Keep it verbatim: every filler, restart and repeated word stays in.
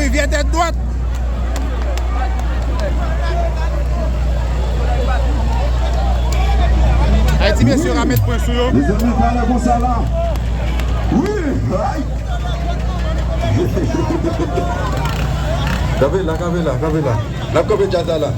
Rivyè tèt dwat. Ay, ti mesye yo ka met pwen sou yo. Mezanmi, pa la konsa la. Wi, ay. Kanpe la, kanpe la, kanpe la. N ap kanpe djaz la la.